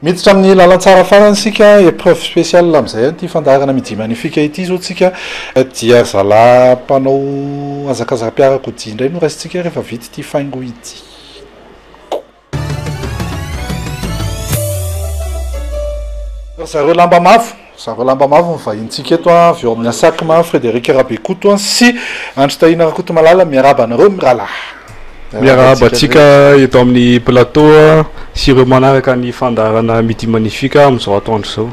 Miditra amin'ny lalantsara farany isika, épreuve spéciale amin'izay ity fandaharana Midi Magnifique ity izao tsika dia ry zalahy mpanao hazakazam-piarakodia indray no raisintsika rehefa vita ity faingo ity. Ry zareo lamba mavo, ry zareo lamba mavo ny vahinintsika eto avy eo amin'ny Asacm, Frédéric Rabekoto sy Andry Tahiana Rakotomalala, miarahaba anareo mirahalahy. Miarahaba antsika eto amin'ny plateau sy ireo manaraka ny fandaharana Midi Magnifique amin'izao atoandro izao.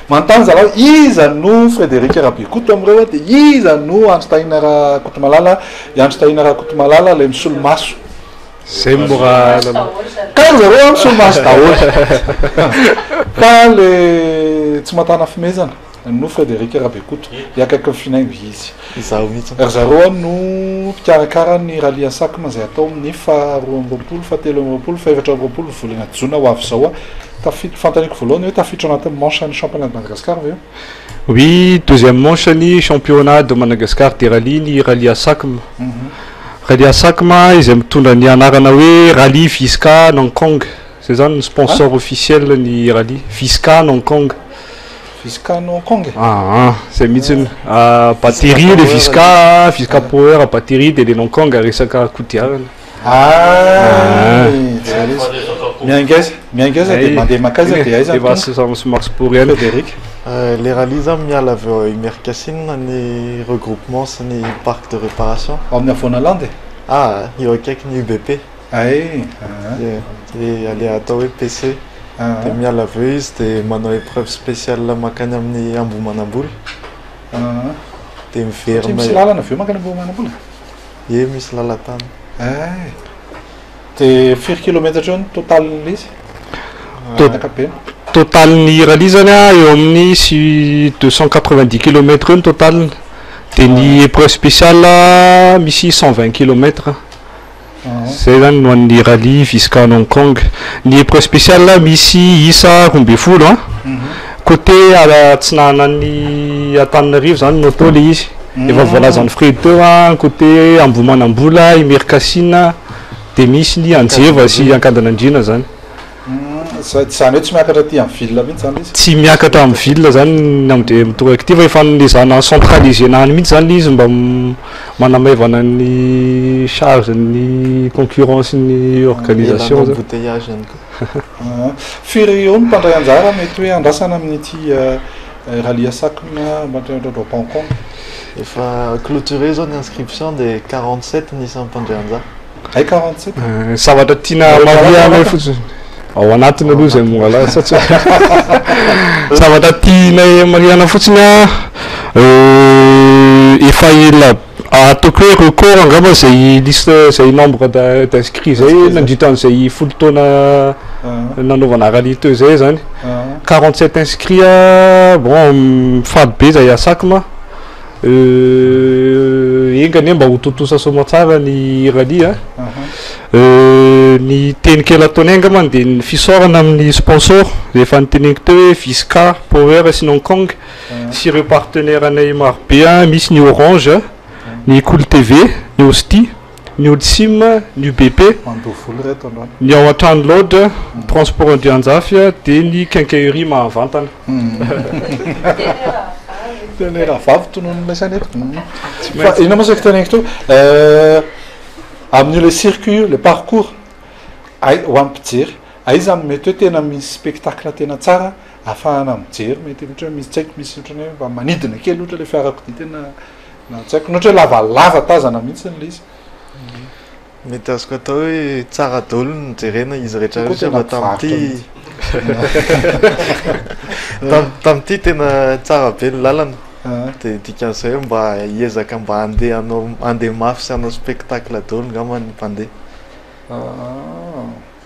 Manontany zalahy hoe iza no Frédéric Rabekoto amin'ireo dia iza no Andry Tahiana Rakotomalala, i Andry Tahiana Rakotomalala ilay misolomaso. Zay mora lalao. Kay ry zareo an misolomaso daholo. Fa le tsy matana fimezana. No Frédéric Rabekoto, hiakaiky ny finaingo izy. Izaho mihitsy. Ry zareo no mpikarakara ny Rallye Asacm izay hatao amin'ny faha 22, faha 23, faha 24 ny volana jona ho avy izao. Tafiditra, fanontaniako voalohany hoe tafiditra ao anatin'ny manche an'ny championnat de Madagascar ve io? Oui, deuxième manche ny championnat de Madagascar des rallyes ny Rallye Asacm. Rallye Asacm izay mitondra ny anarana hoe Rallye Visca Nankong. Izay izany ny sponsor officiel ny rallye, Visca Nankong. Visca no Hong Kong e? Aa, zay mihitsy. Batterie le Visca, Visca Power batterie de le Hong Kong resaka kodiarana. Ah, zay le izy. Miainga aiza? Miainga aiza dia mandeha mankaiza dia aiza no tonga? Efa somary sport ihany. Frédéric. Le rallye zany miala avy ao Imerikasinina ny regroupement sy ny parc de réparation. Ao amin'ny Havoana-Landy e? Ah, eo akaikin'ny UBP. Hay, aa. Ie, dia ilay atao hoe PC. Dia miala avy eo izy dia manao épreuve spéciale mankany amin'ny Ambohimanambola. Aa. Dia miverina. Satria misy lalana avy eo mankany Ambohimanambola? Ie, misy lalan-tany. Hay. Dia firy kilometatra eo ny totalin'ilay izy? Amin'ny ankapobeny. Totalin'ny rallye zany an, eo amin'ny sy 290 kilomètres eo ny totaliny. Dia ny épreuve spéciale misy 120 kilomètres. Zay zany no an'ny rallye Visca Hong Kong. Ny épreuve spéciale misy isa 12 an. Côté atsinanan'ny Antananarivo zany no atao le izy. Efa voalazan'i Fred teo an, côté Ambohimanambola, Imerikasinina, de misy ny Anjeva sy Ankadanandriana zany. Zany hoe tsy miakatra aty amin'ny ville mihitsy zany izy? Tsy miakatra amin'ny ville zany ny amin'izay mitoraka ity fa efa nezahana centraliser-na any mihitsy zany izy mba manamaivana ny charge ny concurrence ny organisation Elana embouteillage ihany koa. Firy eo ny mpandray anjara mety hoe andrasana amin'ity rallye Asacm Hong Kong? Efa clôturé zao ny inscription dia 47 ny isan'ny mpandray anjara. Hay 47. Ny zavatra tiana marihana fotsiny ao anatiny aloha izay mongala sa tsy zavatra tiana marihana fotsiny a efa ela ataoko hoe record angamba izay liste izay nombre d'inscrits izay nandritra an'izay folo taona nanaovana rallye teo izay zany 47 inscrits a bon faly be izay Asacm Enga anie mba ho tontosa soamatsara ny rallye a. Ny teny kely ataonay angambany dia ny fisaorana amin'ny sponsor efa noteneniko teo hoe Visca, Power sy Hong Kong sy ireo partenaire anay marobe a, misy ny Orange, ny Cool TV, ny Ostie, ny Olsim, ny UBP, ny ao an-trano Lodge, Transport Andrianjafy dia ny Quincaillerie Mahavantana. Tena hoe rahavavy tononina saina eto. Fa inona moa saika teneniko teo? Amin'io le circuit io, le parcours, ai- ho an'ny mpijery, aiza no mety hoe tena misy spectacle tena tsara ahafahana mijery, mety ohatra hoe misy tsy haiko misy ohatran'ny hoe mba manidina kely ohatra le fiarakodia tena na tsy haiko, na ohatra hoe lavalava tazana mihitsy ilay izy. Mety azoko atao hoe tsara daholo no jerena izy rehetra rehetra fa tamin'ity tamin'ity tena tsara be ny lalana dia dikan'izay hoe mba hiezaka mba handeha hanao handeha mafy sy hanao spectacle daholo angamba ny mpandeha.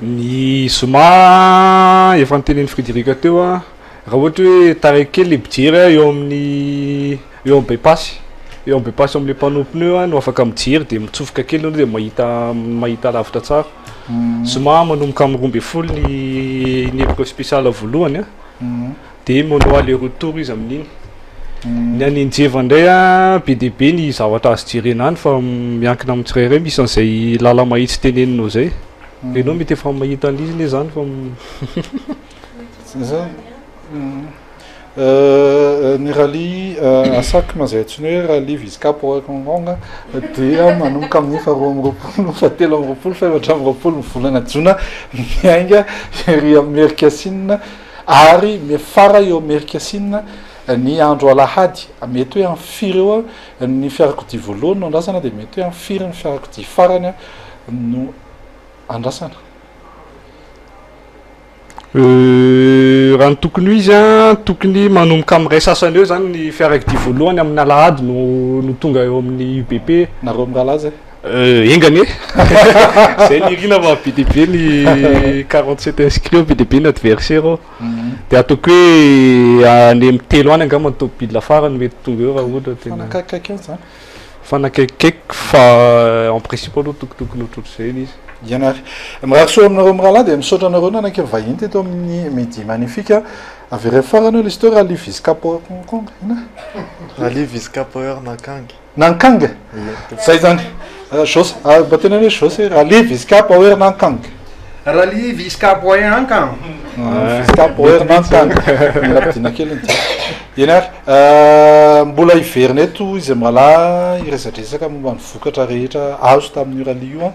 Ny zoma efa notenenin'i Frédéric teo an, raha ohatra hoe taraiky kely le mpijery eo amin'ny eo amin'ny by-pass, eo amin'ny by-pass eo amin'ilay panneau pneu no afaka mijery dia mitsofoka kely ianao dia mahita mahita lavitra tsara. Zoma manomboka amin'ny 12 ny ny épreuve spéciale voalohany an, dia manao aller retour izy amin'iny. Ny any Anjeva indray an, be dia be ny zavatra azo jerena any fa miankina amin'ny tsirairay, misy an'izay lala-mahitsy teneninao izay. Ianao mety efa mahita an'izy anie zany fa Zay. Ny rallye ASACM izay antsoina hoe rallye Visca Power Kong dia manomboka amin'ny faharoa amby roapolo, fahatelo amby roapolo, fahefatra amby roapolo ny volana jona miainga ery Amerikasinina ary miafara eo Amerikasinina ny andro alahady. Mety hoe amin'ny firy eo ny fiarakodia voalohany no andrasana dia mety hoe amin'ny firy ny fiarakodia farany no andrasana. Raha ny tokony ho izy an, tokony manomboka amin'ny iray sasany eo izany ny fiarakodia voalohany amin'ny alahady no no tonga eo amin'ny UBP. Nareo mirahalahy zay? Enga anie! Zay ny irina fa be dia be ny 47 inscrits ao, be dia be ny adversaire ao. Dia ataoko hoe any amin'ny telo any angamba ny tômôbila farany mety tonga eo raha ohatra tena. Fanakaikikaiky eo izany. Fanakaikikaiky fa en principe aloha tokotokony ohatrohatr'izay ilay izy. Eny ary. Mirary soa aminareo mirahalahy dia misaotra anareo nanaiky ny vahiny teto amin'ny Midi Magnifique. Avereno farany eo ilay izy teo Rallye Visca Power Kong Kong inona? Rallye Visca Power Nankang. Nankang? Zay zany. Jos, mba teneno hoe Jos hoe Rallye Visca Power Nankang. Rallye Visca Power Nankang. Visca Power Nankang. Mila ampidina kely ny diso. Eny ary. Mbola hiverina eto izy mirahalahy hiresadresaka momba ny vokatra rehetra azo tamin'io rallye io an.